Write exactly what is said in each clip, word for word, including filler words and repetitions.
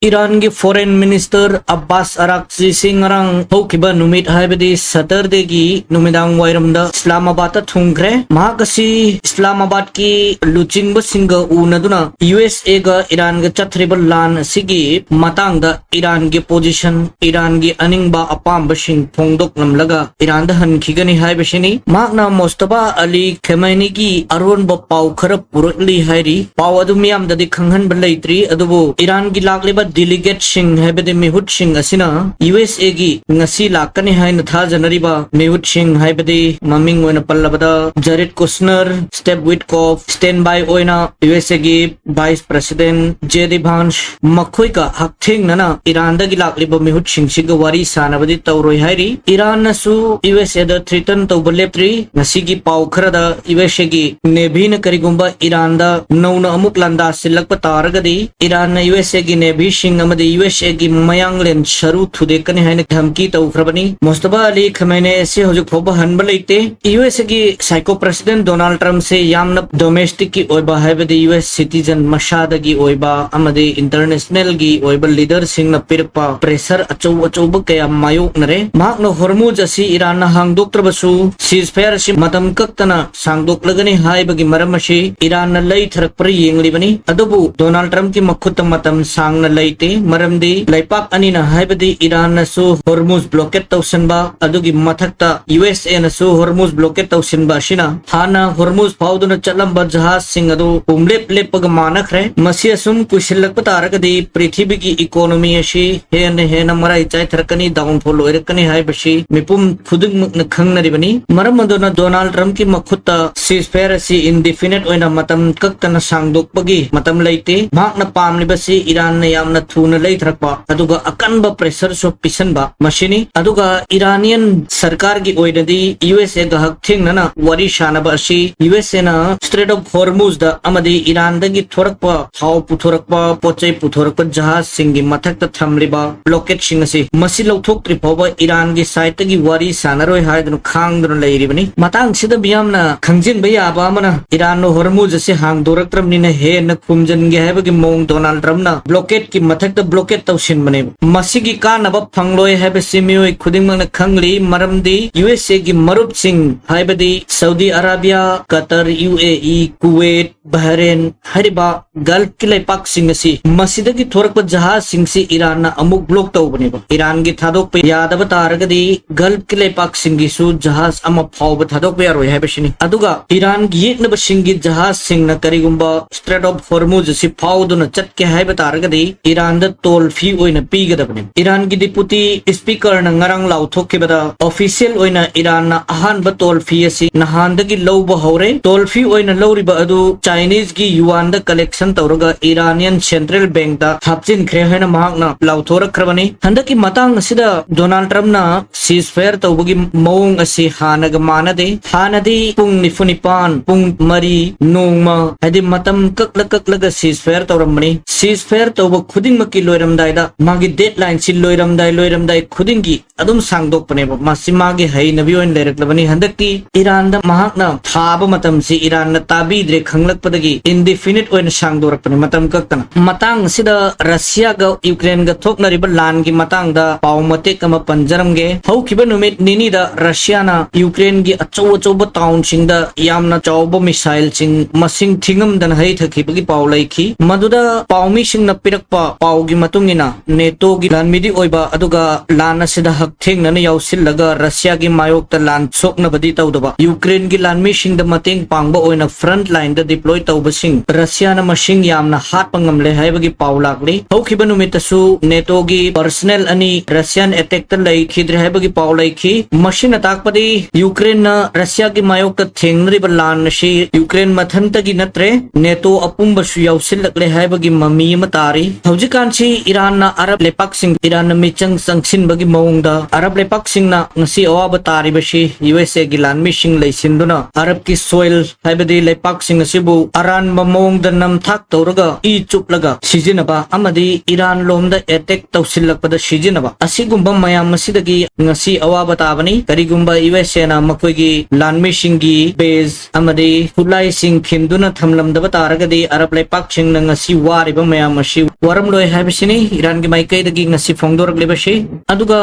ꯏꯔꯥꯟꯒꯤ Foreign Minister ꯑꯕꯥꯁ ꯑꯔꯥꯛꯆꯤꯁꯤ ꯉꯔꯥꯡ ꯍꯧꯈꯤꯕ ꯅꯨꯃꯤꯠ, ꯍꯥꯏꯕꯗꯤ Saturdayꯒꯤ ꯅꯨꯃꯤꯗꯥꯡ ꯋꯥꯏꯔꯝꯗ ꯏꯁꯂꯥꯃꯥꯕꯥꯗꯇ ꯊꯨꯡꯈ꯭ꯔꯦ꯫ ꯃꯍꯥꯛ ꯑꯁꯤ ꯏꯁꯂꯥꯃꯥꯕꯥꯗꯀꯤ ꯂꯨꯆꯤꯡꯕꯁꯤꯡꯒ ꯎꯅꯗꯨꯅ ꯌꯨ ꯑꯦꯁ ꯑꯦꯒ ꯏꯔꯥꯟꯒ ꯆꯠꯊꯔꯤꯕ ꯂꯥꯟ ꯑꯁꯤꯒꯤ ꯃꯇꯥꯡꯗ ꯏꯔꯥꯟꯒꯤ position, ꯏꯔꯥꯟꯒꯤ ꯑꯅꯤꯡꯕ ꯑꯄꯥꯝꯕꯁꯤꯡ ꯐꯣꯡꯗꯣꯛꯂꯝꯂꯒ ꯏꯔꯥꯟꯗ ꯍꯟꯈꯤꯒꯅꯤ ꯍꯥꯏꯕꯁꯤꯅꯤ꯫ ꯃꯍꯥꯛꯅ ꯃꯣꯁꯇꯕꯥ ꯑꯂꯤ ꯈꯦꯃꯩꯅꯤꯒꯤ ꯑꯔꯣꯟꯕ ꯄꯥꯎ ꯈꯔ ꯄꯨꯔꯛꯂꯤ ꯍꯥꯏꯔꯤ꯫ ꯄꯥꯎ ꯑꯗꯨ ꯃꯤꯌꯥꯝꯗꯗꯤ ꯈꯪꯍꯟꯕ ꯂꯩꯇ꯭ꯔꯤ, ꯑꯗꯨꯕꯨ ꯏꯔꯥꯟꯒꯤ ꯂꯥꯛꯂꯤꯕ delegateꯁꯤꯡ, ꯍꯥꯏꯕꯗꯤ ꯃꯤꯍꯨꯠꯁꯤꯡ ꯑꯁꯤꯅ ꯌꯨ ꯑꯦꯁ ꯑꯦꯒꯤ ꯉꯁꯤ ꯂꯥꯛꯀꯅꯤ ꯍꯥꯏꯅ ꯊꯥꯖꯅꯔꯤꯕ ꯃꯤꯍꯨꯠꯁꯤꯡ, ꯍꯥꯏꯕꯗꯤ ꯃꯃꯤꯡ ꯑꯣꯏꯅ ꯄꯜꯂꯕꯗ Jared Kushner, Steve Witkoff, standby ꯑꯣꯏꯅ ꯌꯨ ꯑꯦꯁ ꯑꯦꯒꯤ Vice President J D Vance, ꯃꯈꯣꯏꯒ ꯍꯛꯊꯦꯡꯅꯅ ꯏꯔꯥꯟꯗꯒꯤ ꯂꯥꯛꯂꯤꯕ ꯃꯤꯍꯨꯠꯁꯤꯡꯁꯤꯒ ꯋꯥꯔꯤ ꯁꯥꯅꯕꯗꯤ ꯇꯧꯔꯣꯏ ꯍꯥꯏꯔꯤ꯫ ꯏꯔꯥꯟꯅꯁꯨ ꯌꯨ ꯑꯦꯁ ꯑꯦꯗ threaten ꯇꯧꯕ ꯂꯦꯞꯇ꯭ꯔꯤ꯫ ꯉꯁꯤꯒꯤ ꯄꯥꯎ ꯈꯔꯗ ꯌꯨ ꯑꯦꯁ ꯑꯦꯒꯤ Navyꯅ ꯀꯔꯤꯒꯨꯝꯕ ꯏꯔꯥꯟꯗ ꯅꯧꯅ ꯑꯃꯨꯛ ꯂꯥꯟꯗꯥ ꯁꯤꯜꯂꯛꯄ ꯇꯥꯔꯒꯗꯤ ꯏꯔꯥꯟꯅ ꯌꯨ ꯑꯦꯁ ꯑꯦꯒꯤ Navyꯁꯤꯡ ꯑꯃꯗꯤ ꯌꯨ ꯑꯦꯁ ꯑꯦꯒꯤ ꯃꯌꯥꯡꯂꯦꯟ ꯁꯔꯨ ꯊꯨꯗꯦꯛꯀꯅꯤ ꯍꯥꯏꯅ ꯙꯝꯀꯤ ꯇꯧꯈ꯭ꯔꯕꯅꯤ꯫ ꯃꯣꯁꯇꯕꯥ ꯑꯂꯤ ꯈꯃꯦꯅꯦ ꯑꯁꯤ ꯍꯧꯖꯤꯛ ꯐꯥꯎꯕ ꯍꯟꯕ ꯂꯩꯇꯦ꯫ ꯌꯨ ꯑꯦꯁ ꯑꯦꯒꯤ psycho President Donald Trumpꯁꯦ ꯌꯥꯝꯅ domesticꯀꯤ ꯑꯣꯏꯕ, ꯍꯥꯏꯕꯗꯤ ꯌꯨ ꯑꯦꯁ citizen ꯃꯁꯥꯗꯒꯤ ꯑꯣꯏꯕ ꯑꯃꯗꯤ internationalꯒꯤ ꯑꯣꯏꯕ leaderꯁꯤꯡꯅ ꯄꯤꯔꯛꯄ pressure ꯑꯆꯧ ꯑꯆꯧꯕ ꯀꯌꯥ ꯃꯥꯌꯣꯛꯅꯔꯦ꯫ ꯃꯍꯥꯛꯅ Hormuz ꯑꯁꯤ ꯏꯔꯥꯟꯅ ꯍꯥꯡꯗꯣꯛꯇ꯭ꯔꯕꯁꯨ ceasefire ꯑꯁꯤ ꯃꯇꯝ ꯀꯛꯇꯅ ꯁꯥꯡꯗꯣꯛꯂꯒꯅꯤ ꯍꯥꯏꯕꯒꯤ ꯃꯔꯝ ꯑꯁꯤ ꯏꯔꯥꯟꯅ ꯂꯩꯊꯔꯛꯄ꯭ꯔꯥ ꯌꯦꯡꯂꯤꯕꯅꯤ꯫ ꯑꯗꯨꯕꯨ Donald Trumpꯀꯤ ꯃꯈꯨꯠꯇ ꯃꯇꯝ ꯁꯥꯡꯅ ꯂꯩꯇꯦ, ꯃꯔꯝꯗꯤ ꯂꯩꯄꯥꯛ ꯑꯅꯤꯅ, ꯍꯥꯏꯕꯗꯤ ꯏꯔꯥꯟꯅꯁꯨ Hormuz blockade ꯇꯧꯁꯤꯟꯕ, ꯑꯗꯨꯒꯤ ꯃꯊꯛꯇ ꯌꯨ ꯑꯦꯁ ꯑꯦꯅꯁꯨ Hormuz blockade ꯇꯧꯁꯤꯟꯕ ꯑꯁꯤꯅ ꯍꯥꯟꯅ Hormuz ꯐꯥꯎꯗꯨꯅ ꯆꯠꯂꯝꯕ ꯖꯍꯥꯖꯁꯤꯡ ꯑꯗꯨ ꯄꯨꯝꯂꯦꯞ ꯂꯦꯞꯄꯒ ꯃꯥꯟꯅꯈ꯭ꯔꯦ꯫ ꯃꯁꯤ ꯑꯁꯨꯝ ꯀꯨꯏꯁꯤꯜꯂꯛꯄ ꯇꯥꯔꯒꯗꯤ ꯄ꯭ꯔꯤꯊꯤꯕꯤꯒꯤ economy ꯑꯁꯤ ꯍꯦꯟꯅ ꯍꯦꯟꯅ ꯃꯔꯥꯏ ꯆꯥꯏꯊꯔꯛꯀꯅꯤ, downfall ꯑꯣꯏꯔꯛꯀꯅꯤ ꯍꯥꯏꯕꯁꯤ ꯃꯤꯄꯨꯝ ꯈꯨꯗꯤꯡꯃꯛꯅ ꯈꯪꯅꯔꯤꯕꯅꯤ꯫ ꯃꯔꯝ ꯑꯗꯨꯅ Donald Trumpꯀꯤ ꯃꯈꯨꯠꯇ ceasefire ꯑꯁꯤ indefinite ꯑꯣꯏꯅ ꯃꯇꯝ ꯀꯛꯇꯅ ꯁꯥꯡꯗꯣꯛꯄꯒꯤ ꯃꯇꯝ ꯂꯩꯇꯦ꯫ ꯃꯍꯥꯛꯅ ꯄꯥꯝꯂꯤꯕꯁꯤ ꯏꯔꯥꯟꯅ ꯌꯥꯝꯅ ꯊꯨꯅ ꯂꯩꯊꯔꯛꯄ, ꯑꯗꯨꯒ ꯑꯀꯟꯕ pressureꯁꯨ ꯄꯤꯁꯟꯕ ꯃꯁꯤꯅꯤ꯫ ꯑꯗꯨꯒ Iranian ꯁꯔꯀꯥꯔꯒꯤ ꯑꯣꯏꯅꯗꯤ ꯌꯨ ꯑꯦꯁ ꯑꯦꯒ ꯍꯛꯊꯦꯡꯅꯅ ꯋꯥꯔꯤ ꯁꯥꯅꯕ ꯑꯁꯤ ꯌꯨ ꯑꯦꯁ ꯑꯦꯅ Strait of Hormuzꯗ ꯑꯃꯗꯤ ꯏꯔꯥꯟꯗꯒꯤ ꯊꯣꯔꯛꯄ ꯊꯥꯎ ꯄꯨꯊꯣꯔꯛꯄ, ꯄꯣꯠ ꯆꯩ ꯄꯨꯊꯣꯔꯛꯄ ꯖꯍꯥꯖꯁꯤꯡꯒꯤ ꯃꯊꯛꯇ ꯊꯝꯂꯤꯕ blockadeꯁꯤꯡ ꯑꯁꯤ ꯃꯁꯤ ꯂꯧꯊꯣꯛꯇ꯭ꯔꯤ ꯐꯥꯎꯕ ꯏꯔꯥꯟꯒꯤ sideꯇꯒꯤ ꯋꯥꯔꯤ ꯁꯥꯟꯅꯔꯣꯏ ꯍꯥꯏꯗꯨꯅ ꯈꯥꯡꯗꯨꯅ ꯂꯩꯔꯤꯕꯅꯤ꯫ ꯃꯇꯥꯡꯁꯤꯗ ꯃꯤꯌꯥꯝꯅ ꯈꯪꯖꯤꯟꯕ ꯌꯥꯕ ꯑꯃꯅ, ꯏꯔꯥꯟꯅ Hormuz ꯑꯁꯤ ꯍꯥꯡꯗꯣꯔꯛꯇ꯭ꯔꯕꯅꯤꯅ ꯍꯦꯟꯅ ꯈꯨꯝꯖꯤꯟꯒꯦ ꯍꯥꯏꯕꯒꯤ ꯃꯑꯣꯡ Donald Trumpꯅ blockadeꯀꯤ ꯃꯊꯛꯇ blockade ꯇꯧꯁꯤꯟꯕꯅꯦꯕ꯫ ꯃꯁꯤꯒꯤ ꯀꯥꯟꯅꯕ ꯐꯪꯂꯣꯏ ꯍꯥꯏꯕꯁꯤ ꯃꯤꯑꯣꯏ ꯈꯨꯗꯤꯡꯃꯛꯅ ꯈꯪꯂꯤ, ꯃꯔꯝꯗꯤ ꯌꯨ ꯑꯦꯁ ꯑꯦꯒꯤ ꯃꯔꯨꯞꯁꯤꯡ, ꯍꯥꯏꯕꯗꯤ ꯁꯥꯎꯗꯤ ꯑꯔꯥꯕꯤꯌꯥ, ꯀꯇꯔ, ꯌꯨ ꯑꯦ ꯏ, ꯀꯨꯋꯦꯠ, ꯕꯍꯔꯦꯟ ꯍꯥꯏꯔꯤꯕ ꯒꯜꯐꯀꯤ ꯂꯩꯄꯥꯛꯁꯤꯡ ꯑꯁꯤ, ꯃꯁꯤꯗꯒꯤ ꯊꯣꯔꯛꯄ ꯖꯍꯥꯖꯁꯤꯡꯁꯤ ꯏꯔꯥꯟꯅ ꯑꯃꯨꯛ block ꯇꯧꯕꯅꯦꯕ꯫ ꯏꯔꯥꯟꯒꯤ ꯊꯥꯗꯣꯛꯄ ꯌꯥꯗꯕ ꯇꯥꯔꯒꯗꯤ ꯒꯜꯐꯀꯤ ꯂꯩꯄꯥꯛꯁꯤꯡꯒꯤꯁꯨ ꯖꯍꯥꯖ ꯑꯃ ꯐꯥꯎꯕ ꯊꯥꯗꯣꯛꯄ ꯌꯥꯔꯣꯏ ꯍꯥꯏꯕꯁꯤꯅꯤ꯫ ꯑꯗꯨꯒ ꯏꯔꯥꯟꯒꯤ ꯌꯦꯛꯅꯕꯁꯤꯡꯒꯤ ꯖꯍꯥꯖꯁꯤꯡꯅ ꯀꯔꯤꯒꯨꯝꯕ Strait of Hormuz ꯑꯁꯤ ꯐꯥꯎꯗꯨꯅ ꯆꯠꯀꯦ ꯍꯥꯏꯕ ꯇꯥꯔꯒꯗꯤ ꯏꯔꯥꯟꯗ toll fee ꯑꯣꯏꯅ ꯄꯤꯒꯗꯕꯅꯤ꯫ ꯏꯔꯥꯟꯒꯤ Deputy Speakerꯅ ꯉꯔꯥꯡ ꯂꯥꯎꯊꯣꯛꯈꯤꯕꯗ, official ꯑꯣꯏꯅ ꯏꯔꯥꯟꯅ ꯑꯍꯥꯟꯕ toll fee ꯑꯁꯤ ꯅꯍꯥꯟꯗꯒꯤ ꯂꯧꯕ ꯍꯧꯔꯦ꯫ Toll fee ꯑꯣꯏꯅ ꯂꯧꯔꯤꯕ ꯑꯗꯨ Chineseꯀꯤ yuanꯗ collection ꯇꯧꯔꯒ Iranian Central Bankꯇ ꯍꯥꯞꯆꯤꯟꯈ꯭ꯔꯦ ꯍꯥꯏꯅ ꯃꯍꯥꯛꯅ ꯂꯥꯎꯊꯣꯔꯛꯈ꯭ꯔꯕꯅꯤ꯫ ꯍꯟꯗꯛꯀꯤ ꯃꯇꯥꯡ ꯑꯁꯤꯗ Donald Trumpꯅ ceasefire ꯇꯧꯕꯒꯤ ꯃꯑꯣꯡ ꯑꯁꯤ ꯍꯥꯟꯅꯒ ꯃꯥꯟꯅꯗꯦ꯫ ꯍꯥꯟꯅꯗꯤ ꯄꯨꯡ ꯅꯤꯐꯨ ꯅꯤꯄꯥꯟ, ꯄꯨꯡ ꯃꯔꯤ, ꯅꯣꯡꯃ, ꯍꯥꯏꯗꯤ ꯃꯇꯝ ꯀꯛꯂ ꯀꯛꯂꯒ ceasefire ꯇꯧꯔꯝꯕꯅꯤ꯫ Ceasefire ꯇꯧꯕ ꯈꯨꯗꯤꯡꯃꯛꯀꯤ ꯂꯣꯏꯔꯝꯗꯥꯏꯗ ꯃꯥꯒꯤ deadlineꯁꯤ ꯂꯣꯏꯔꯝꯗꯥꯏ, ꯂꯣꯏꯔꯝꯗꯥꯏ ꯈꯨꯗꯤꯡꯒꯤ ꯑꯗꯨꯝ ꯁꯥꯡꯗꯣꯛꯄꯅꯦꯕ꯫ ꯃꯁꯤ ꯃꯥꯒꯤ ꯍꯩꯅꯕꯤ ꯑꯣꯏꯅ ꯂꯩꯔꯛꯂꯕꯅꯤ꯫ ꯍꯟꯗꯛꯇꯤ ꯏꯔꯥꯟꯗ ꯃꯍꯥꯛꯅ ꯊꯥꯕ ꯃꯇꯝꯁꯤ ꯏꯔꯥꯟꯅ ꯇꯥꯕꯤꯗ꯭ꯔꯦ ꯈꯪꯂꯛꯄꯗꯒꯤ indefinite ꯑꯣꯏꯅ ꯁꯥꯡꯗꯣꯔꯛꯄꯅꯤ, ꯃꯇꯝ ꯀꯛꯇꯅ꯫ ꯃꯇꯥꯡ ꯑꯁꯤꯗ ꯔꯁꯤꯌꯥꯒ ꯌꯨꯀ꯭ꯔꯦꯟꯒ ꯊꯣꯛꯅꯔꯤꯕ ꯂꯥꯟꯒꯤ ꯃꯇꯥꯡꯗ ꯄꯥꯎ ꯃꯇꯦꯛ ꯑꯃ ꯄꯟꯖꯔꯝꯒꯦ꯫ ꯍꯧꯈꯤꯕ ꯅꯨꯃꯤꯠ ꯅꯤꯅꯤꯗ ꯔꯁꯤꯌꯥꯅ ꯌꯨꯀ꯭ꯔꯦꯟꯒꯤ ꯑꯆꯧ ꯑꯆꯧꯕ townꯁꯤꯡꯗ ꯌꯥꯝꯅ ꯆꯥꯎꯕ missileꯁꯤꯡ ꯃꯁꯤꯡ ꯊꯤꯉꯝꯗꯅ ꯍꯩꯊꯈꯤꯕꯒꯤ ꯄꯥꯎ ꯂꯩꯈꯤ꯫ ꯃꯗꯨꯗ ꯄꯥꯎꯃꯤꯁꯤꯡꯅ ꯄꯤꯔꯛꯄ ꯄꯥꯎꯒꯤ ꯃꯇꯨꯡ ꯏꯟꯅ, NATOꯒꯤ ꯂꯥꯟꯃꯤꯗꯤ ꯑꯣꯏꯕ ꯑꯗꯨꯒ ꯂꯥꯟ ꯑꯁꯤꯗ ꯍꯛꯊꯦꯡꯅꯅ ꯌꯥꯎꯁꯤꯜꯂꯒ ꯔꯁꯤꯌꯥꯒꯤ ꯃꯥꯌꯣꯛꯇ ꯂꯥꯟ ꯁꯣꯛꯅꯕꯗꯤ ꯇꯧꯗꯕ, ꯌꯨꯀ꯭ꯔꯦꯟꯒꯤ ꯂꯥꯟꯃꯤꯁꯤꯡꯗ ꯃꯇꯦꯡ ꯄꯥꯡꯕ ꯑꯣꯏꯅ front lineꯗ deploy ꯇꯧꯕꯁꯤꯡ ꯔꯁꯤꯌꯥꯅ ꯃꯁꯤꯡ ꯌꯥꯝꯅ ꯍꯥꯠꯄ ꯉꯝꯂꯦ ꯍꯥꯏꯕꯒꯤ ꯄꯥꯎ ꯂꯥꯛꯂꯤ꯫ ꯍꯧꯈꯤꯕ ꯅꯨꯃꯤꯠꯇꯁꯨ NATOꯒꯤ personnel ꯑꯅꯤ Russian attackꯇ ꯂꯩꯈꯤꯗ꯭ꯔꯦ ꯍꯥꯏꯕꯒꯤ ꯄꯥꯎ ꯂꯩꯈꯤ꯫ ꯃꯁꯤꯅ ꯇꯥꯛꯄꯗꯤ ꯌꯨꯀ꯭ꯔꯦꯟꯅ ꯔꯁꯤꯌꯥꯒꯤ ꯃꯥꯌꯣꯛꯇ ꯊꯦꯡꯅꯔꯤꯕ ꯂꯥꯟ ꯑꯁꯤ ꯌꯨꯀ꯭ꯔꯦꯟ ꯃꯊꯟꯇꯒꯤ ꯅꯠꯇ꯭ꯔꯦ, NATO ꯑꯄꯨꯝꯕꯁꯨ ꯌꯥꯎꯁꯤꯜꯂꯛꯂꯦ ꯍꯥꯏꯕꯒꯤ ꯃꯃꯤ ꯑꯃ ꯇꯥꯔꯤ꯫ ꯍꯧꯖꯤꯛꯀꯥꯟꯁꯤ ꯏꯔꯥꯟꯅ ꯑꯔꯕ ꯂꯩꯄꯥꯛꯁꯤꯡ, ꯏꯔꯥꯟꯅ ꯃꯤꯆꯪ ꯆꯪꯁꯤꯟꯕꯒꯤ ꯃꯑꯣꯡꯗ ꯑꯔꯕ ꯂꯩꯄꯥꯛꯁꯤꯡꯅ ꯉꯁꯤ ꯑꯋꯥꯕ ꯇꯥꯔꯤꯕꯁꯤ USAꯒꯤ ꯂꯥꯟꯃꯤꯁꯤꯡ ꯂꯩꯁꯤꯟꯗꯨꯅ ꯑꯔꯕꯀꯤ soil, ꯍꯥꯏꯕꯗꯤ ꯂꯩꯄꯥꯛꯁꯤꯡ ꯑꯁꯤꯕꯨ ꯑꯔꯥꯟꯕ ꯃꯑꯣꯡꯗ ꯅꯝꯊꯥꯛ ꯇꯧꯔꯒ ꯏ ꯆꯨꯞꯂꯒ ꯁꯤꯖꯤꯟꯅꯕ ꯑꯃꯗꯤ ꯏꯔꯥꯟ ꯂꯣꯝꯗ ꯑꯦꯇꯦꯛ ꯇꯧꯁꯤꯜꯂꯛꯄꯗ ꯁꯤꯖꯤꯟꯅꯕ ꯑꯁꯤꯒꯨꯝꯕ ꯃꯌꯥꯝ ꯑꯁꯤꯗꯒꯤ ꯉꯁꯤ ꯑꯋꯥꯕ ꯇꯥꯕꯅꯤ꯫ ꯀꯔꯤꯒꯨꯝꯕ ꯌꯨ ꯑꯦꯁ ꯑꯦꯅ ꯃꯈꯣꯏꯒꯤ ꯂꯥꯟꯃꯤꯁꯤꯡꯒꯤ ꯕꯦꯖ ꯑꯃꯗꯤ ꯈꯨꯠꯂꯥꯏꯁꯤꯡ ꯈꯤꯟꯗꯨꯅ ꯊꯝꯂꯝꯗꯕ ꯇꯥꯔꯒꯗꯤ ꯑꯔꯕ ꯂꯩꯄꯥꯛꯁꯤꯡꯅ ꯉꯁꯤ ꯋꯥꯔꯤꯕ ꯃꯌꯥꯝ ꯑꯁꯤ ꯋꯥꯔꯝꯂꯣꯏ ꯍꯥꯏꯕꯁꯤꯅꯤ ꯏꯔꯥꯟꯒꯤ ꯃꯥꯏꯀꯩꯗꯒꯤ ꯉꯁꯤ ꯐꯣꯡꯗꯣꯔꯛꯂꯤꯕꯁꯤ꯫ ꯑꯗꯨꯒ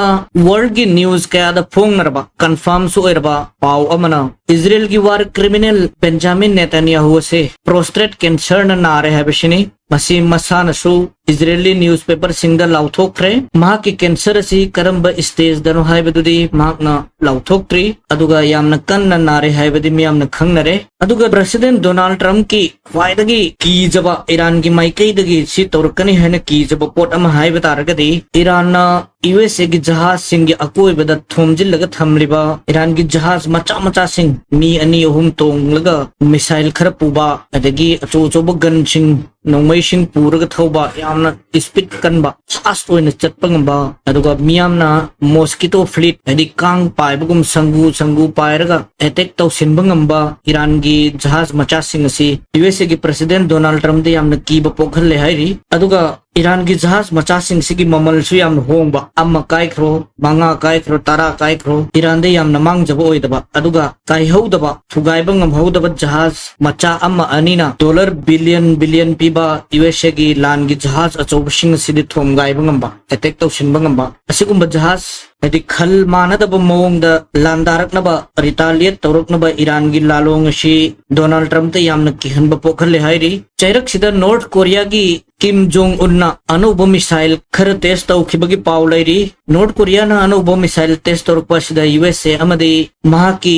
ꯋꯥꯔꯜꯒꯤ ꯅ꯭ꯌꯨꯁ ꯀꯌꯥꯗ ꯐꯣꯡꯅꯔꯕ ꯀꯟꯐꯥꯔꯝꯁꯨ ꯑꯣꯏꯔꯕ ꯄꯥꯎ ꯑꯃꯅ ꯏꯖꯔꯦꯜꯒꯤ ꯋꯥꯔ ꯀ꯭ꯔꯤꯃꯤꯅꯦꯜ ꯕꯦꯟꯖꯥꯃꯤꯟ ꯅꯦꯇꯥꯟꯌꯥꯍꯨ ꯑꯁꯤ ꯄ꯭ꯔꯣꯁꯇ꯭ꯔꯦꯠ ꯀꯦꯟꯁꯔꯅ ꯅꯥꯔꯦ ꯍꯥꯏꯕꯁꯤꯅꯤ꯫ ꯃꯁꯤ ꯃꯁꯥꯅꯁꯨ ꯏꯖꯔꯦꯂꯤ ꯅ꯭ꯌꯨꯁꯄꯦꯄꯔꯁꯤꯡꯗ ꯂꯥꯎꯊꯣꯛꯈ꯭ꯔꯦ꯫ ꯃꯍꯥꯛꯀꯤ ꯀꯦꯟꯁꯔ ꯑꯁꯤ ꯀꯔꯝꯕ ꯁ꯭ꯇꯦꯖꯗꯅꯣ ꯍꯥꯏꯕꯗꯨꯗꯤ ꯃꯍꯥꯛꯅ ꯂꯥꯎꯊꯣꯛꯇ꯭ꯔꯤ, ꯑꯗꯨꯒ ꯌꯥꯝꯅ ꯀꯟꯅ ꯅꯥꯔꯦ ꯍꯥꯏꯕꯗꯤ ꯃꯤꯌꯥꯝꯅ ꯈꯪꯅꯔꯦ꯫ ꯑꯗꯨꯒ ꯄ꯭ꯔꯁꯤꯗꯦꯟ ꯗꯣꯅꯥꯜꯗ ꯇ꯭ꯔꯝꯞꯀꯤ ꯈ꯭ꯋꯥꯏꯗꯒꯤ ꯀꯤꯖꯕ, ꯏꯔꯥꯟꯒꯤ ꯃꯥꯏꯀꯩꯗꯒꯤ ꯁꯤ ꯇꯧꯔꯛꯀꯅꯤ ꯍꯥꯏꯅ ꯀꯤꯖꯕ ꯄꯣꯠ ꯑꯃ ꯍꯥꯏꯕ ꯇꯥꯔꯒꯗꯤ, ꯏꯔꯥꯟꯅ ꯌꯨ ꯑꯦꯁ ꯑꯦꯒꯤ ꯖꯍꯥꯖꯁꯤꯡꯒꯤ ꯑꯀꯣꯏꯕꯗ ꯊꯣꯝꯖꯤꯜꯂꯒ ꯊꯝꯂꯤꯕ ꯏꯔꯥꯟꯒꯤ ꯖꯍꯥꯖ ꯃꯆꯥ ꯃꯆꯥꯁꯤꯡ, ꯃꯤ ꯑꯅꯤ ꯑꯍꯨꯝ ꯇꯣꯡꯂꯒ ꯃꯤꯁꯥꯏꯜ ꯈꯔ ꯄꯨꯕ, ꯑꯗꯒꯤ ꯑꯆꯧ ꯑꯆꯧꯕ ꯒꯟꯁꯤꯡ, ꯅꯣꯡꯃꯩꯁꯤꯡ ꯄꯨꯔꯒ ꯊꯧꯕ, ꯌꯥꯝꯅ ꯏꯁꯄꯤꯠ ꯀꯟꯕ, ꯐꯥꯁ ꯑꯣꯏꯅ ꯆꯠꯄ ꯉꯝꯕ, ꯑꯗꯨꯒ ꯃꯤꯌꯥꯝꯅ ꯃꯣꯁꯀꯤꯇꯣ ꯐ꯭ꯂꯤꯠ, ꯍꯥꯏꯗꯤ ꯀꯥꯡ ꯄꯥꯏꯕꯒꯨꯝ ꯁꯪꯒꯨ ꯁꯪꯒꯨ ꯄꯥꯏꯔꯒ ꯑꯦꯇꯦꯛ ꯇꯧꯁꯤꯟꯕ ꯉꯝꯕ ꯏꯔꯥꯟꯒꯤ ꯖꯍꯥꯖ ꯃꯆꯥꯁꯤꯡ ꯑꯁꯤ ꯌꯨ ꯑꯦꯁ ꯑꯦꯒꯤ ꯄ꯭ꯔꯁꯤꯗꯦꯟ ꯗꯣꯅꯥꯜꯗ ꯇ꯭ꯔꯝꯞꯇ ꯌꯥꯝꯅ ꯀꯤꯕ ꯄꯣꯛꯍꯜꯂꯦ ꯍꯥꯏꯔꯤ꯫ ꯑꯗꯨꯒ ꯏꯔꯥꯟꯒꯤ ꯖꯍꯥꯖ ꯃꯆꯥꯁꯤꯡꯁꯤꯒꯤ ꯃꯃꯜꯁꯨ ꯌꯥꯝꯅ ꯍꯣꯡꯕ, ꯑꯃ ꯀꯥꯏꯈ꯭ꯔꯣ, ꯃꯉꯥ ꯀꯥꯏꯈ꯭ꯔꯣ, ꯇꯔꯥ ꯀꯥꯏꯈ꯭ꯔꯣ, ꯏꯔꯥꯟꯗ ꯌꯥꯝꯅ ꯃꯥꯡꯖꯕ ꯑꯣꯏꯗꯕ, ꯑꯗꯨꯒ ꯀꯥꯏꯍꯧꯗꯕ, ꯊꯨꯒꯥꯏꯕ ꯉꯝꯍꯧꯗꯕ ꯖꯍꯥꯖ ꯃꯆꯥ ꯑꯃ ꯑꯅꯤꯅ ꯗꯣꯂꯔ ꯕꯤꯂꯤꯌꯟ ꯕꯤꯂꯤꯌꯟ ꯄꯤꯕ ꯌꯨ ꯑꯦꯁ ꯑꯦꯒꯤ ꯂꯥꯟꯒꯤ ꯖꯍꯥꯖ ꯑꯆꯧꯕꯁꯤꯡ ꯑꯁꯤꯗꯤ ꯊꯣꯝꯒꯥꯏꯕ ꯉꯝꯕ, ꯑꯦꯇꯦꯛ ꯇꯧꯁꯤꯟꯕ ꯉꯝꯕ, ꯑꯁꯤꯒꯨꯝꯕ ꯖꯍꯥꯖ, ꯍꯥꯏꯗꯤ ꯈꯜ ꯃꯥꯟꯅꯗꯕ ꯃꯑꯣꯡꯗ ꯂꯥꯟꯗꯥꯔꯛꯅꯕ, ꯔꯤꯇꯥꯂꯤꯌꯦꯠ ꯇꯧꯔꯛꯅꯕ ꯏꯔꯥꯟꯒꯤ ꯂꯥꯂꯣꯡ ꯑꯁꯤ ꯗꯣꯅꯥꯜꯗ ꯇ꯭ꯔꯝꯞꯇ ꯌꯥꯝꯅ ꯀꯤꯍꯟꯕ ꯄꯣꯛꯍꯜꯂꯦ ꯍꯥꯏꯔꯤ꯫ ꯆꯩꯔꯛꯁꯤꯗ ꯅꯣꯔꯠ ꯀꯣꯔꯤꯌꯥꯒꯤ ꯀꯤꯝ ꯖꯣꯡ ꯎꯟꯅ ꯑꯅꯧꯕ ꯃꯤꯁꯥꯏꯜ ꯈꯔ ꯇꯦꯁ ꯇꯧꯈꯤꯕꯒꯤ ꯄꯥꯎ ꯂꯩꯔꯤ꯫ ꯅꯣꯔꯠ ꯀꯣꯔꯤꯌꯥꯅ ꯑꯅꯧꯕ ꯃꯤꯁꯥꯏꯜ ꯇꯦꯁ ꯇꯧꯔꯛꯄ ꯑꯁꯤꯗ ꯌꯨ ꯑꯦꯁ ꯑꯦ ꯑꯃꯗꯤ ꯃꯍꯥꯛꯀꯤ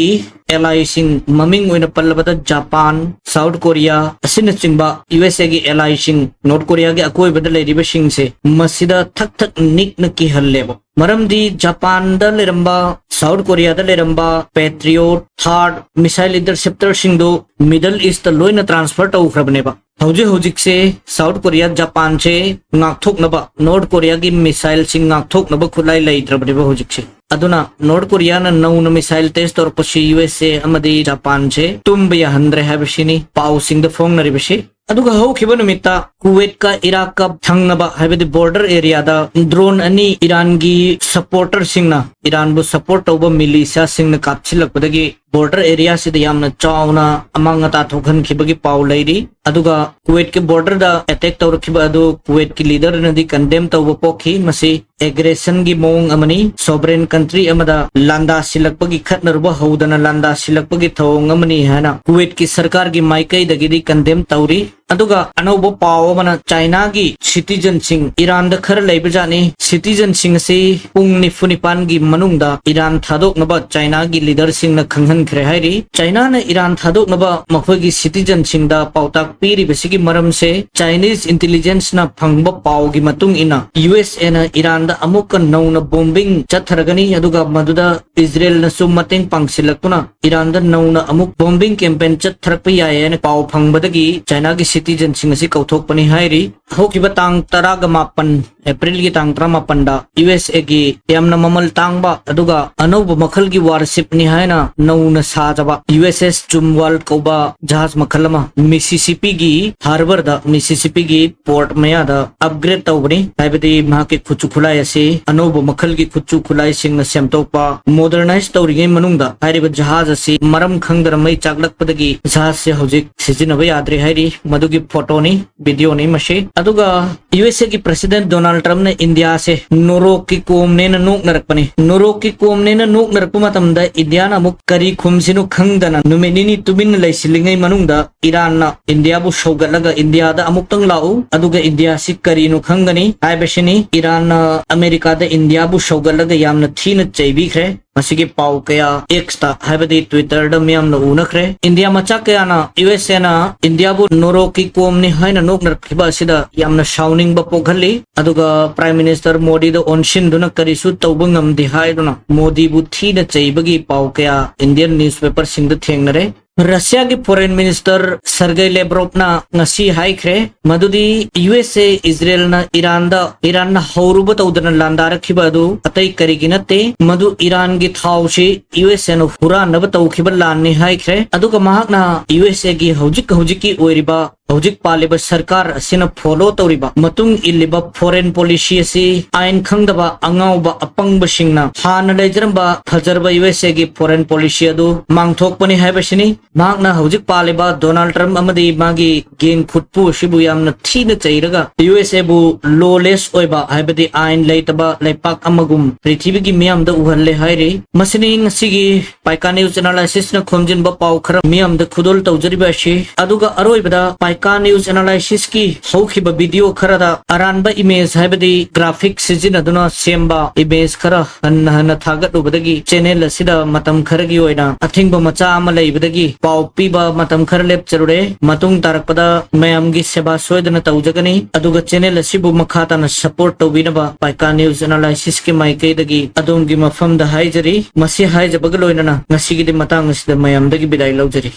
ꯑꯦꯂꯥꯏꯁꯤꯡ, ꯃꯃꯤꯡ ꯑꯣꯏꯅ ꯄꯜꯂꯕꯗ ꯖꯄꯥꯟ, ꯁꯥꯎꯠ ꯀꯣꯔꯤꯌꯥ ꯑꯁꯤꯅꯆꯤꯡꯕ ꯌꯨ ꯑꯦꯁ ꯑꯦꯒꯤ ꯑꯦꯂꯥꯏꯁꯤꯡ, ꯅꯣꯔꯠ ꯀꯣꯔꯤꯌꯥꯒꯤ ꯑꯀꯣꯏꯕꯗ ꯂꯩꯔꯤꯕꯁꯤꯡꯁꯦ, ꯃꯁꯤꯗ ꯊꯛ ꯊꯛ ꯅꯤꯛꯅ ꯀꯤꯍꯜꯂꯦꯕ꯫ ꯃꯔꯝꯗꯤ ꯖꯄꯥꯟꯗ ꯂꯩꯔꯝꯕ, ꯁꯥꯎꯠ ꯀꯣꯔꯤꯌꯥꯗ ꯂꯩꯔꯝꯕ ꯄꯦꯇ꯭ꯔꯤꯌꯣꯠ, ꯊꯥꯔꯠ ꯃꯤꯁꯥꯏꯜ ꯏꯟꯇꯔꯁꯦꯞꯇꯔꯁꯤꯡꯗꯨ ꯃꯤꯗꯜ ꯏꯁꯇ ꯂꯣꯏꯅ ꯇ꯭ꯔꯥꯟꯁꯐꯔ ꯇꯧꯈ꯭ꯔꯕꯅꯦꯕ꯫ ꯍꯧꯖꯤꯛ ꯍꯧꯖꯤꯛꯁꯦ ꯁꯥꯎꯠ ꯀꯣꯔꯤꯌꯥ ꯖꯄꯥꯟꯁꯦ ꯉꯥꯛꯊꯣꯛꯅꯕ, ꯅꯣꯔꯠ ꯀꯣꯔꯤꯌꯥꯒꯤ ꯃꯤꯁꯥꯏꯜꯁꯤꯡ ꯉꯥꯛꯊꯣꯛꯅꯕ ꯈꯨꯠꯂꯥꯏ ꯂꯩꯇ꯭ꯔꯕꯅꯦꯕ ꯍꯧꯖꯤꯛꯁꯦ꯫ ꯑꯗꯨꯅ ꯅꯣꯔꯠ ꯀꯣꯔꯤꯌꯥꯅ ꯅꯧꯅ ꯃꯤꯁꯥꯏꯜ ꯇꯦꯁ ꯇꯧꯔꯛꯄꯁꯤ ꯌꯨ ꯑꯦꯁ ꯑꯦ ꯑꯃꯗꯤ ꯖꯄꯥꯟꯁꯦ ꯇꯨꯝꯕ ꯌꯥꯍꯟꯗ꯭ꯔꯦ ꯍꯥꯏꯕꯁꯤꯅꯤ ꯄꯥꯎꯁꯤꯡꯗ ꯐꯣꯡꯅꯔꯤꯕꯁꯤ꯫ ꯑꯗꯨꯒ ꯍꯧꯈꯤꯕ ꯅꯨꯃꯤꯠꯇ ꯀꯨꯋꯦꯠꯀ ꯏꯔꯥꯛꯀ ꯊꯪꯅꯕ, ꯍꯥꯏꯕꯗꯤ border areaꯗ drone ꯑꯅꯤ ꯏꯔꯥꯟꯒꯤ supporterꯁꯤꯡꯅ, ꯏꯔꯥꯟꯕꯨ support ꯇꯧꯕ militiaꯁꯤꯡꯅ ꯀꯥꯞꯁꯤꯜꯂꯛꯄꯗꯒꯤ border areaꯁꯤꯗ ꯌꯥꯝꯅ ꯆꯥꯎꯅ ꯑꯃꯥꯡ ꯑꯇꯥ ꯊꯣꯛꯍꯟꯈꯤꯕꯒꯤ ꯄꯥꯎ ꯂꯩꯔꯤ꯫ ꯑꯗꯨꯒ ꯀꯨꯋꯦꯠꯀꯤ borderꯗ attack ꯇꯧꯔꯛꯈꯤꯕ ꯑꯗꯨ ꯀꯨꯋꯦꯠꯀꯤ leaderꯅꯗꯤ condemn ꯇꯧꯕ ꯄꯣꯛꯈꯤ꯫ ꯃꯁꯤ aggressionꯒꯤ ꯃꯑꯣꯡ ꯑꯃꯅꯤ꯫ Sovereign country ꯑꯃꯗ ꯂꯥꯟꯗꯥ ꯁꯤꯜꯂꯛꯄꯒꯤ, ꯈꯠꯅꯔꯨꯕ ꯍꯧꯗꯅ ꯂꯥꯟꯗꯥ ꯁꯤꯜꯂꯛꯄꯒꯤ ꯊꯧꯑꯣꯡ ꯑꯃꯅꯤ ꯍꯥꯏꯅ ꯀꯨꯋꯦꯠꯀꯤ ꯁꯔꯀꯥꯔꯒꯤ ꯃꯥꯏꯀꯩꯗꯒꯤꯗꯤ condemn ꯇꯧꯔꯤ꯫ ꯑꯗꯨꯒ ꯑꯅꯧꯕ ꯄꯥꯎ ꯑꯃꯅ ꯆꯥꯏꯅꯥꯒꯤ citizenꯁꯤꯡ ꯏꯔꯥꯟꯗ ꯈꯔ ꯂꯩꯕꯖꯥꯠꯅꯤ꯫ Citizenꯁꯤꯡ ꯑꯁꯤ ꯄꯨꯡ ꯅꯤꯐꯨ ꯅꯤꯄꯥꯟꯒꯤ ꯃꯅꯨꯡꯗ ꯏꯔꯥꯟ ꯊꯥꯗꯣꯛꯅꯕ ꯆꯥꯏꯅꯥꯒꯤ leaderꯁꯤꯡꯅ ꯈꯪꯍꯟꯈ꯭ꯔꯦ ꯍꯥꯏꯔꯤ꯫ ꯆꯥꯏꯅꯥꯅ ꯏꯔꯥꯟ ꯊꯥꯗꯣꯛꯅꯕ ꯃꯈꯣꯏꯒꯤ citizenꯁꯤꯡꯗ ꯄꯥꯎꯇꯥꯛ ꯄꯤꯔꯤꯕꯁꯤꯒꯤ ꯃꯔꯝꯁꯦ Chinese intelligenceꯅ ꯐꯪꯕ ꯄꯥꯎꯒꯤ ꯃꯇꯨꯡ ꯏꯟꯅ USAꯅ ꯏꯔꯥꯟꯗ ꯑꯃꯨꯛꯀ ꯅꯧꯅ bombing ꯆꯠꯊꯔꯒꯅꯤ, ꯑꯗꯨꯒ ꯃꯗꯨꯗ ꯏꯖꯔꯦꯜꯅꯁꯨ ꯃꯇꯦꯡ ꯄꯥꯡꯁꯤꯜꯂꯛꯇꯨꯅ ꯏꯔꯥꯟꯗ ꯅꯧꯅ ꯑꯃꯨꯛ bombing campaign ꯆꯠꯊꯔꯛꯄ ꯌꯥꯏ ꯍꯥꯏꯅ ꯄꯥꯎ ꯐꯪꯕꯗꯒꯤ ꯆꯥꯏꯅꯥꯒꯤ citizenꯁꯤꯡ ꯑꯁꯤ ꯀꯧꯊꯣꯛꯄꯅꯤ ꯍꯥꯏꯔꯤ꯫ ꯍꯧꯈꯤꯕ ꯇꯥꯡ ꯇꯔꯥꯒ ꯃꯥꯄꯟ, Aprilꯒꯤ ꯇꯥꯡ ꯇꯔꯥꯃꯥꯄꯟꯗ USAꯒꯤ ꯌꯥꯝꯅ ꯃꯃꯜ ꯇꯥꯡꯕ ꯑꯗꯨꯒ ꯑꯅꯧꯕ ꯃꯈꯜꯒꯤ warshipꯅꯤ ꯍꯥꯏꯅ ꯅꯧꯅ ꯁꯥꯖꯕ USS Chumwal ꯀꯧꯕ ꯖꯍꯥꯖ ꯃꯈꯜ ꯑꯃ Mississippiꯒꯤ harbourꯗ, Mississippiꯒꯤ port ꯃꯌꯥꯗ upgrade ꯇꯧꯕꯅꯤ꯫ ꯍꯥꯏꯕꯗꯤ ꯃꯍꯥꯛꯀꯤ ꯈꯨꯠꯁꯨ ꯈꯨꯠꯂꯥꯏ ꯑꯁꯤ ꯑꯅꯧꯕ ꯃꯈꯜꯒꯤ ꯈꯨꯠꯁꯨ ꯈꯨꯠꯂꯥꯏꯁꯤꯡꯅ ꯁꯦꯝꯗꯣꯛꯄ, modernize ꯇꯧꯔꯤꯉꯩ ꯃꯅꯨꯡꯗ ꯍꯥꯏꯔꯤꯕ ꯖꯍꯥꯖ ꯑꯁꯤ ꯃꯔꯝ ꯈꯪꯗꯅ ꯃꯩ ꯆꯥꯛꯂꯛꯄꯗꯒꯤ ꯖꯍꯥꯖꯁꯦ ꯍꯧꯖꯤꯛ ꯁꯤꯖꯤꯟꯅꯕ ꯌꯥꯗ꯭ꯔꯦ ꯍꯥꯏꯔꯤ꯫ ꯃꯗꯨꯒꯤ photoꯅꯤ, videoꯅꯤ ꯃꯁꯤ꯫ ꯑꯗꯨꯒ USAꯒꯤ President Donald Trumpꯅ ꯏꯟꯗꯤꯌꯥꯁꯦ ꯅꯣꯔꯣꯛꯀꯤ ꯀꯣꯝꯅꯦꯅ ꯅꯣꯛꯅꯔꯛꯄꯅꯤ꯫ ꯅꯣꯔꯣꯛꯀꯤ ꯀꯣꯝꯅꯦꯅ ꯅꯣꯛꯅꯔꯛꯄ ꯃꯇꯝꯗ ꯏꯟꯗꯤꯌꯥꯅ ꯑꯃꯨꯛ ꯀꯔꯤ ꯈꯨꯝꯁꯤꯅꯣ ꯈꯪꯗꯅ ꯅꯨꯃꯤꯠ ꯅꯤꯅꯤ ꯇꯨꯃꯤꯟꯅ ꯂꯩꯁꯤꯜꯂꯤꯉꯩ ꯃꯅꯨꯡꯗ ꯏꯔꯥꯟꯅ ꯏꯟꯗꯤꯌꯥꯕꯨ ꯁꯧꯒꯠꯂꯒ ꯏꯟꯗꯤꯌꯥꯗ ꯑꯃꯨꯛꯇꯪ ꯂꯥꯛꯎ, ꯑꯗꯨꯒ ꯏꯟꯗꯤꯌꯥꯁꯤ ꯀꯔꯤꯅꯣ ꯈꯪꯒꯅꯤ ꯍꯥꯏꯕꯁꯤꯅꯤ꯫ ꯏꯔꯥꯟꯅ ꯑꯃꯦꯔꯤꯀꯥꯗ ꯏꯟꯗꯤꯌꯥꯕꯨ ꯁꯧꯒꯠꯂꯒ ꯌꯥꯝꯅ ꯊꯤꯅ ꯆꯩꯕꯤꯈ꯭ꯔꯦ꯫ ꯃꯁꯤꯒꯤ ꯄꯥꯎ ꯀꯌꯥ Xꯇ, ꯍꯥꯏꯕꯗꯤ Twitterꯗ ꯃꯤꯌꯥꯝꯅ ꯎꯅꯈ꯭ꯔꯦ꯫ ꯏꯟꯗꯤꯌꯥ ꯃꯆꯥ ꯀꯌꯥꯅ USAꯅ ꯏꯟꯗꯤꯌꯥꯕꯨ ꯅꯣꯔꯣꯛꯀꯤ ꯀꯣꯝꯅꯤ ꯍꯥꯏꯅ ꯅꯣꯛꯅꯔꯛꯈꯤꯕ ꯑꯁꯤꯗ ꯌꯥꯝꯅ ꯁꯥꯎꯅꯤꯡꯕ ꯄꯣꯛꯍꯜꯂꯤ꯫ ꯑꯗꯨꯒ Prime Minister ꯃꯣꯗꯤꯗ ꯑꯣꯟꯁꯤꯟꯗꯨꯅ ꯀꯔꯤꯁꯨ ꯇꯧꯕ ꯉꯝꯗꯦ ꯍꯥꯏꯗꯨꯅ ꯃꯣꯗꯤꯕꯨ ꯊꯤꯅ ꯆꯩꯕꯒꯤ ꯄꯥꯎ ꯀꯌꯥ Indian newspaperꯁꯤꯡꯗ ꯊꯦꯡꯅꯔꯦ꯫ ꯔꯁꯤꯌꯥꯒꯤ Foreign Minister Sergei Lavrovꯅ ꯉꯁꯤ ꯍꯥꯏꯈ꯭ꯔꯦ ꯃꯗꯨꯗꯤ USA ꯏꯖꯔꯦꯜꯅ ꯏꯔꯥꯟꯗ, ꯏꯔꯥꯟꯅ ꯍꯧꯔꯨꯕ ꯇꯧꯗꯅ ꯂꯥꯟꯗꯥꯔꯛꯈꯤꯕ ꯑꯗꯨ ꯑꯇꯩ ꯀꯔꯤꯒꯤ ꯅꯠꯇꯦ, ꯃꯗꯨ ꯏꯔꯥꯟꯒꯤ ꯊꯥꯎꯁꯤ USAꯅ ꯍꯨꯔꯥꯟꯅꯕ ꯇꯧꯈꯤꯕ ꯂꯥꯟꯅꯤ ꯍꯥꯏꯈ꯭ꯔꯦ꯫ ꯑꯗꯨꯒ ꯃꯍꯥꯛꯅ USAꯒꯤ ꯍꯧꯖꯤꯛ ꯍꯧꯖꯤꯛꯀꯤ ꯑꯣꯏꯔꯤꯕ ꯍꯧꯖꯤꯛ ꯄꯥꯜꯂꯤꯕ ꯁꯔꯀꯥꯔ ꯑꯁꯤꯅ follow ꯇꯧꯔꯤꯕ, ꯃꯇꯨꯡ ꯏꯜꯂꯤꯕ foreign policy ꯑꯁꯤ ꯑꯥꯏꯟ ꯈꯪꯗꯕ ꯑꯉꯥꯎꯕ ꯑꯄꯪꯕꯁꯤꯡꯅ ꯍꯥꯟꯅ ꯂꯩꯖꯔꯝꯕ ꯐꯖꯔꯕ ꯌꯨ ꯑꯦꯁ ꯑꯦꯒꯤ foreign policy ꯑꯗꯨ ꯃꯥꯡꯊꯣꯛꯄꯅꯤ ꯍꯥꯏꯕꯁꯤꯅꯤ꯫ ꯃꯍꯥꯛꯅ ꯍꯧꯖꯤꯛ ꯄꯥꯜꯂꯤꯕ ꯗꯣꯅꯥꯜꯗ ꯇ꯭ꯔꯝꯞ ꯑꯃꯗꯤ ꯃꯥꯒꯤ gang ꯈꯨꯠꯄꯨ ꯑꯁꯤꯕꯨ ꯌꯥꯝꯅ ꯊꯤꯅ ꯆꯩꯔꯒ, ꯌꯨ ꯑꯦꯁ ꯑꯦꯕꯨ lawless ꯑꯣꯏꯕ, ꯍꯥꯏꯕꯗꯤ ꯑꯥꯏꯟ ꯂꯩꯇꯕ ꯂꯩꯄꯥꯛ ꯑꯃꯒꯨꯝ ꯄ꯭ꯔꯤꯊꯤꯕꯤꯒꯤ ꯃꯤꯌꯥꯝꯗ ꯎꯍꯜꯂꯦ ꯍꯥꯏꯔꯤ꯫ ꯃꯁꯤꯅꯤ ꯉꯁꯤꯒꯤ ꯄꯥꯏꯀꯥ News Analysisꯅ ꯈꯣꯝꯖꯤꯟꯕ ꯄꯥꯎ ꯈꯔ ꯃꯤꯌꯥꯝꯗ ꯈꯨꯗꯣꯜ ꯇꯧꯖꯔꯤꯕ ꯑꯁꯤ꯫ ꯑꯗꯨꯒ ꯑꯔꯣꯏꯕꯗ ꯄꯥꯏꯀꯥ News Analysisꯀꯤ ꯍꯧꯈꯤꯕ video ꯈꯔꯗ ꯑꯔꯥꯟꯕ image, ꯍꯥꯏꯕꯗꯤ graphic ꯁꯤꯖꯤꯟꯅꯗꯨꯅ ꯁꯦꯝꯕ image ꯈꯔ ꯍꯟꯅ ꯍꯟꯅ ꯊꯥꯒꯠꯂꯨꯕꯗꯒꯤ channel ꯑꯁꯤꯗ ꯃꯇꯝ ꯈꯔꯒꯤ ꯑꯣꯏꯅ ꯑꯊꯤꯡꯕ ꯃꯆꯥ ꯑꯃ ꯂꯩꯕꯗꯒꯤ ꯄꯥꯎ ꯄꯤꯕ ꯃꯇꯝ ꯈꯔ ꯂꯦꯞꯆꯔꯨꯔꯦ꯫ ꯃꯇꯨꯡ ꯇꯥꯔꯛꯄꯗ ꯃꯌꯥꯝꯒꯤ ꯁꯦꯕꯥ ꯁꯣꯏꯗꯅ ꯇꯧꯖꯒꯅꯤ꯫ ꯑꯗꯨꯒ channel ꯑꯁꯤꯕꯨ ꯃꯈꯥ ꯇꯥꯅ support ꯇꯧꯕꯤꯅꯕ ꯄꯥꯏꯀꯥ News Analysisꯀꯤ ꯃꯥꯏꯀꯩꯗꯒꯤ ꯑꯗꯣꯝꯒꯤ ꯃꯐꯝꯗ ꯍꯥꯏꯖꯔꯤ꯫ ꯃꯁꯤ ꯍꯥꯏꯖꯕꯒ ꯂꯣꯏꯅꯅ ꯉꯁꯤꯒꯤꯗꯤ ꯃꯇꯥꯡ ꯑꯁꯤꯗ ꯃꯌꯥꯝꯗꯒꯤ ꯕꯤꯗꯥꯏ ꯂꯧꯖꯔꯤ꯫